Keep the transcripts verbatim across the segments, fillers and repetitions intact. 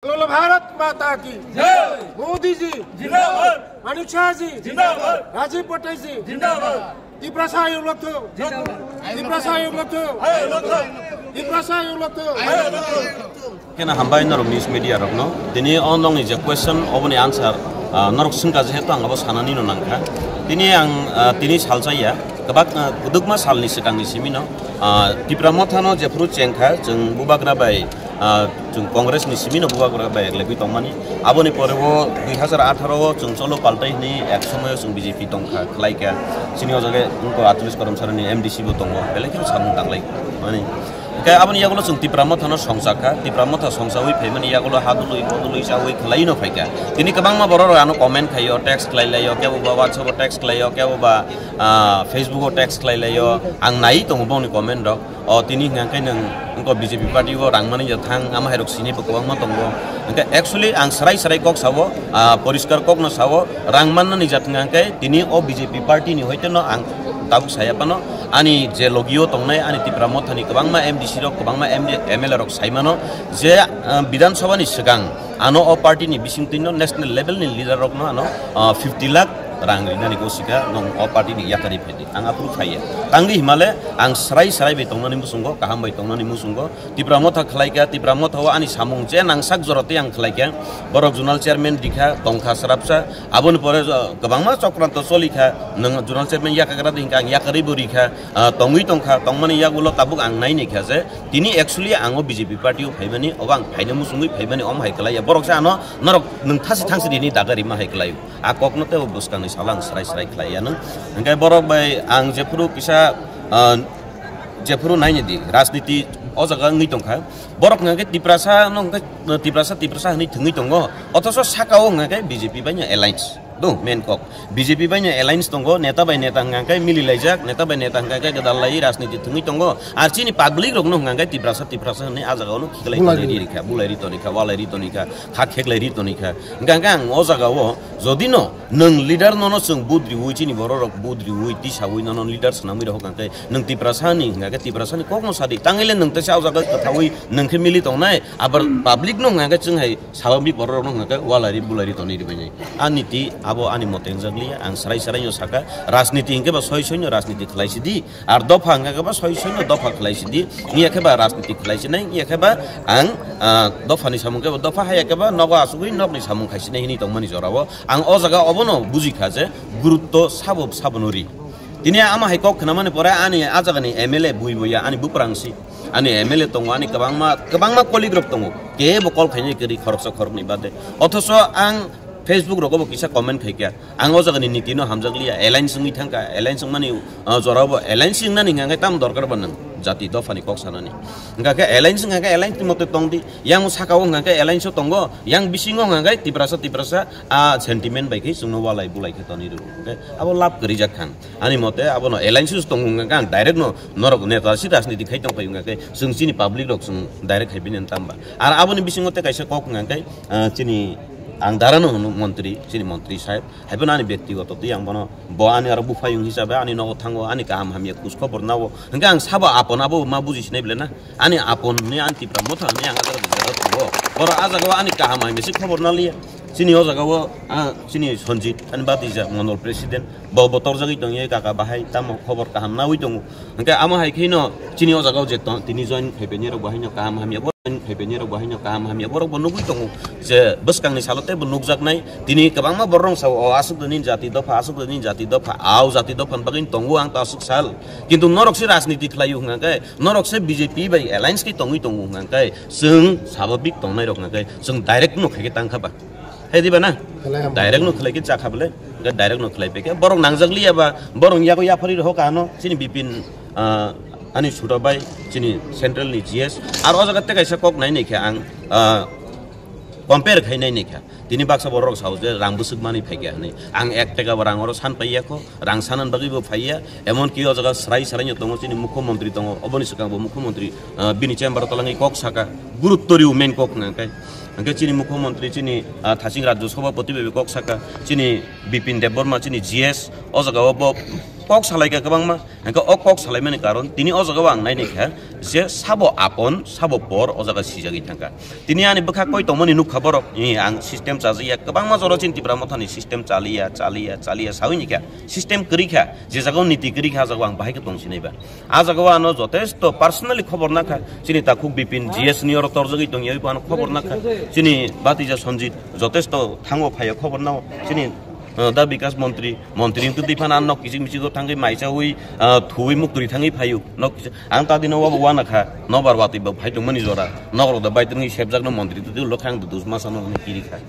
बोलो भारत माता की। जय। मोदी जी। जिंदाबाद। अमित शाह जी। जिंदाबाद। राजीव पटेल जी। जिंदाबाद। तिप्रासा आयोग लक्ष्य। जिंदाबाद। तिप्रासा आयोग लक्ष्य। आयोग लक्ष्य। तिप्रासा आयोग लक्ष्य। आयोग लक्ष्य। Kena hambai norok news media rokno. Tini o nokni je question oboni answer, ah, norok swngkha jehetu ang abo sanani no nangkha. Tini ang, ah, tini salsa ya. Kwbak, ah, kwdwkma salni swkangni simino, ah, Tipra Mothano jephuru chengkha, chwng bubagra bai, ah, chwng Congress ni simino bubagra bai eglegwi tongmani. Aboni pore o dui hazar atharo o chwng cholo paltai hwnwi ek somoyo chwng B J P tongkha, khlaikha. Chini o jaga wngkha atris Karamsari ni M D C bo tongo, belai kheno samung tanglai mani. Hwnkhe aboni yagulo chwng Tipra Mothano songchakha, Tipra Motha songchawi phaimani yagulo ha dului, bo dului chawi khwlaino phaikha. Tini kwbangma borok rok ano comment khaio, text khlai laio, kebo ba WhatsApp o text khlaio, kebo ba, ah, Facebook o text khlai laio. Ang nai tongo bongni comment rok. O tini hwnkha khe nwng wngkha B J P party o rang mani ja thang, ama hai rok sini bo kwbangma tongo. Hwnkhe actually ang srai srai kok sao, ah, poriskar kok no sao, rang mannani ja thang khe tini o B J P party ni hoite no ang tabuk saya phano ani je logio tongnai ani Tipra Mothani kwbangma M D C rok, kwbangma M D, M L A rok sai mano je, ah, Bidhan Sabha ni swkang ano o party ni bisingtwi no national level ni leader rok no ano, ah, fifty lakh rang rinani gosika nwng o party ni yakari phaidi. Ang aphuru phaiya. Tangwi himale ang srai srai bai tongnani muchungo, kaham bai tongnani muchungo. Tipra Motha khlaikha, Tipra Motha o ani samung je nangsak jora tei ang khlaikha. Borok zonal chairman rikha, tongkha srapsa. Aboni pore, uh, kwbangma chokranto cholikha. Nwng zonal chairman yakagra di hinkha, ang yakarwi bo rikha. Uh, tongwi tongkha, tongmani yagulo tabuk ang nai naikha je tini actually ang o B J P party o phaimani, obo ang phaina muchungwi phaimani, omo hai kwlaiya. Borok se ano norok nwng thasi thangsi rini daga rima hai kwlaio. A kokno tei o bwskangni salo ang srai srai khlaiya nw. Hwnkhe borok bai ang jephuru kisa, ah, jephuru naini di, rajniti o jaga wngwi tongkha. Borok hwnkha khe Tiprasa no hwnkhe, Tiprasa, Tiprasa hwnwi thwngwi tongo. Othoso saka o hwnkha khe B J P bai no alliance. Do, main kok. B J P bai no alliance tongo, neta bai neta hwnkha khe mili laijak, neta bai neta hwnkha khe gwdal lai rajniti thwngwi tongo. Ar chini public rok no hwnkha khe Tiprasa, Tiprasa hwnwi a jaga o no khiklai Bulai tonwi ri. Ri rikha, bulai ri toni kha, walai ri toni kha, kha kheklai ri toni kha. Hwnkha khe ang o jaga o jodi no nwng leader nono chwng vote riwi, chini borok rok vote riwi, tisawi nono leader swnamwi rok hwnkha khe nwng Tiprasa ni hwnkha khe Tiprasa ni kokno sadi. Tangwi le nwng teisa o jaga kwthawi nwng khe mili tongnai, abar public no hwnkha khe chwng hai sabamik borok rok no hwnkha khe walai ri bulai ri tonwi ribainai. A niti abo ani mote wngjakliya, ang srai srai no saka, rajniti hwnkhe ba soi soi no rajniti khlai sidi. Ar dopha hwnkha khe ba soi soi no dopha khlai sidi, wngya khe ba rajniti khlai sinai, wngya khe ba ang, ah, dopha ni samung khe ba dopha, haya khe ba nogo asugwi nokni samung khai sinai hwnwi tongmani jorao ang o jaga obono buji kha je gurutto sabo sabo no ri. Tini ama hai kok khwnamani pore ani a jagani M L A bui buya ani buprang si, ani M L A tongo, ani kwbangma, kwbangma colleague rok tongo, kebo call khainai kwrwi khoroksa khoroknwi bade. Othoso ang Facebook rogo bo kisa comment khaikha. Ang o jagani niti no hamjakliya, alliance wngwi thangkha, alliance wngmani, uh, jorao bo alliance wngnani hwnkha khe tamo dorkar ba nwng jati dophani kok sanani. Hwnkha khe alliance wngkha khe alliance ni mote tongdi, yang saka o hwnkha khe alliance o tongo, yang bisingo hwnkha khe Tiprasa, Tiprasa, a sentiment bai khe chwngno walai bulai khe tonwi rw. Hwnkhe abo lab kwrwi jak khan. Ani mote abono alliance o tongo hwnkha khe ang direct no norok neta si rajniti khai tong phai hwnkha khe chwng chini public rok chwng direct khai bini tamba. Ar aboni bisingo tei kaisa kok hwnkha khe, uh, chini ang dara no hwno montri, chini montri saheb. Haiphano ani byaktigoto twi ang bono, bo ani aro buphayung hisabe ani nogo thango, ani kaham hamya khoj khobor nao. Hwnkhe ang sabo apon abo ma buji sinai bele na. Ani apon hwnwi ani Tipra Motha hwnwi ang a jaga rijak tongo. Borok a jagao ani kaham hamya se khobor naliya. Chini o jagao, ah, chini Sanjit, ani batija Mondol President. Bo bo torjagwi tongya kaka bahai, tamo khobor kaham nawi tongo. Hwnkhe amo hai kheno chini o jagao je tong, tini join khaibaini rok bo haino kaham hamya, bo join khaibaini rok bo haino kaham hamya, borok bo nugwi tongo je bwskangni salo tei bo nukjaknai. Tini kwbangma borok rok sao, "O aswk nini jati dopha, aswk nini jati dopha, au jati dopha ni bagwi tongo ang ta aswk sal." Kintu norok se rajniti khlaio hwnkha khe, norok se B J P bai alliance khe tongwi tongo hwnkha khe, chwng sababik tongnai rok hwnkha khe, chwng direct no khai khe tang kha ba. Hai diba na? Khlai ham. Direct no khlai khe cha kha bole. Hwnkhe direct no khlai pekhe. Borok nangjak liya ba, borok yago yaphari rw kha ano. Chini Bipin, ah, ani suda bai, chini central ni G S. Ar o jaga tei kaisa kok nai nai khe ang, ah, compare khai nai nai kha. Tini baksa borok rok sao je rang bwswk mani phai khe hwnwi. Ang ek taka bo rang oro san pai ya kho. Rang sanan bagwi bo phaiya, emon ki o jaga srai srai no tongo, chini mukhyamantri tongo, oboni swkang bo mukhyamantri, ah, bini chamber o twlangwi kok saka, gurutto rw main kok hwnkha khe. Hingke chini mukhyamantri, chini, ah, thaching Rajya Sabhapati bai kok saka, chini Bipin Debbarma, chini G S, o jaga o bo kok salaika kwbangma. Hingke o kok salaimani karon tini o jaga o ang naini kha je sabo apon, sabo por o jaga sijagwi thangka. Tini ani bwkha koi tongmani nukha borok, eh, ang system chajakya, kwbangma jora chini Tipra Mothani system chaliya, chaliya, chaliya sawi ni kha, system kwrwi kha, je jaga o niti kwrwi kha, a jaga o ang bahai khe tong sinai ba. A jaga o ano jotesto personally khobor nakha, chini takhuk Bipin G S ni oro torjagwi tongya, oi bo ano khobor nakha, chini Batija Sanjit jotesto thango phaio khobor nao, chini, uh, da Bikas Montri, Montri wngtwi phano ano nok kichik michik o thangwi maichawi, uh, thuwi muktwi thangwi phaio, nok kichik, ang ta dino wabo wana kha, nobar watwi bo phai tongmani jora, nok rok da bai tongwi sepjak no Montri twi ulo khang dudus masa no kiri kha.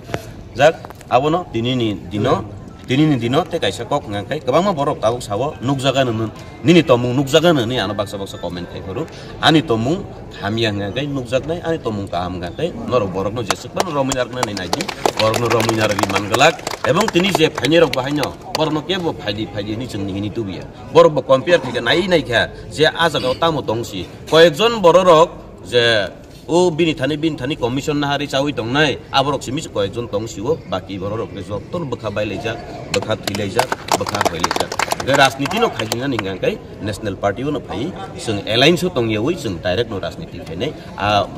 Jak, abono tini ni dino, tini ni dino te kaisa kok hwnka khe kwbangma borok tabuk sao nukjaga nini, nini tomung nukjaga nini ano baksa baksa comment khai phuru. Ani tomung hamya hwnka khe nukjaknai, ani tomung kaham hwnka khe norok borokno jeswk phano romwi narwknani naidi, borokno romwi narwgwi manglak. Ebong tini je phainai rok bahaino borokno kebo phaidi phaidi hwnwi chwng nihini tubuya. Borok bo compare khaikha nai nai kha je a jaga o tamo tongsi. Koyekjon bororok je o bini thani, bini thani commission nahari chawi tongnai, aborok simi se koyekjon tong sio, baki bororok le joto bwkha bailaijak, bwkha thwilaijak, bwkha hoilaijak. Hingke rajniti no khaijinani hingka khe national party o no phai, chwng alliance o tongyawi chwng direct no rajniti khainai, a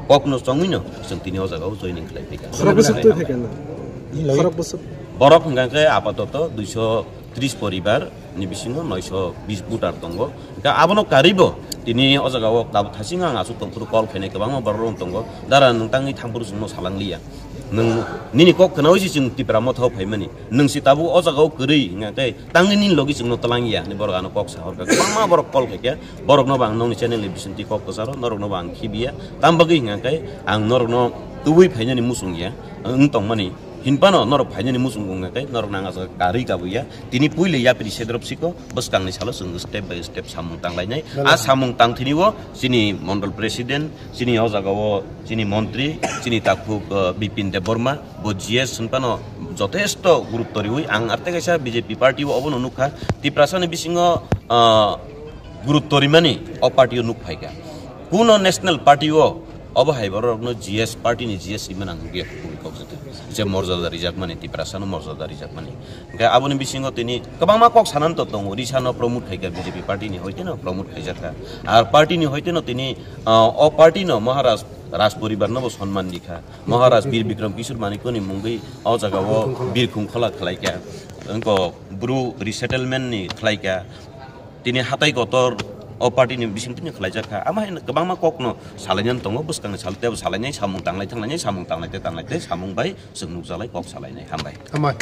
kok no chongwi no chwng tini o jaga o joining khlai phaikha. Khorok bwswk twi phaikha na? Khorok bwswk? Borok hingka khe apatoto duiso tris poribar ni bisingo noisho bis voter tongo. Hingke abono karibo tini o jaga o tabuk thasing ang asuk tongphuru call khainai kwbangma borok rok tongo. Dara nwng tangwi thamphuru chwngno salangliya. Nwng nini kok khnaui se chwng Tipra Motha o phaimani. Nwng se tabuk o jaga o kwrwi hingka khe tangwi nini logi chwngno twlangya hinwi borok ano kok sahorkha. Kwbangma borok call khaikha. Borokno bo ang nokni channel ni bisingtwi kok kwcharo, norokno bo ang khibiya. Tam bagwi hingka khe ang norokno tubui phainani muchungya. Wng tongmani. Hinphano norok phainani muchungo wngkha khe norok nang a jaga karwi kabuya. Tini puila yapri sedrop siko bwskangni salo chwng step by step samung tanglainai. A samung tangthini o chini mondol president, chini o jaga o chini montri, chini takhuk, uh, Bipin Debbarma, bo G S hinphano jotesto gurutto riwi ang arte kaisa B J P party o obono nukha. Tiprasani bisingo, uh, gurutto rimani o party o nuk phaikha. Kuno national party o obo hai borokno G S party ni G S rimani ang nukya kubui kok jotoi. Je morjada rijakmani, Tiprasano morjada rijakmani. Hingke aboni bisingo tini kwbangma kok sanani to tongo, Risano promote khaikha B J P party ni hoiteno promote khaijakha. Ar party ni hoiteno tini, ah, o party no Maharaj Raj poribar no bo sonman rikha. Maharaj Bir Bikram Kishore Manikya ni mungwi o jaga o Birkhung Khola khlaikha. Wngkok Bru resettlement ni khlaikha. Tini hatai kotor o party ni bising tini khlaijak kha. Ama hai kwbangma kok no salainani tongo, bwskang ni sal tebo salainai, samung tanglai thanglainai, samung tanglai te tanglai te samung bai chwng nukjalai kok salainai. Hambai. Hambai.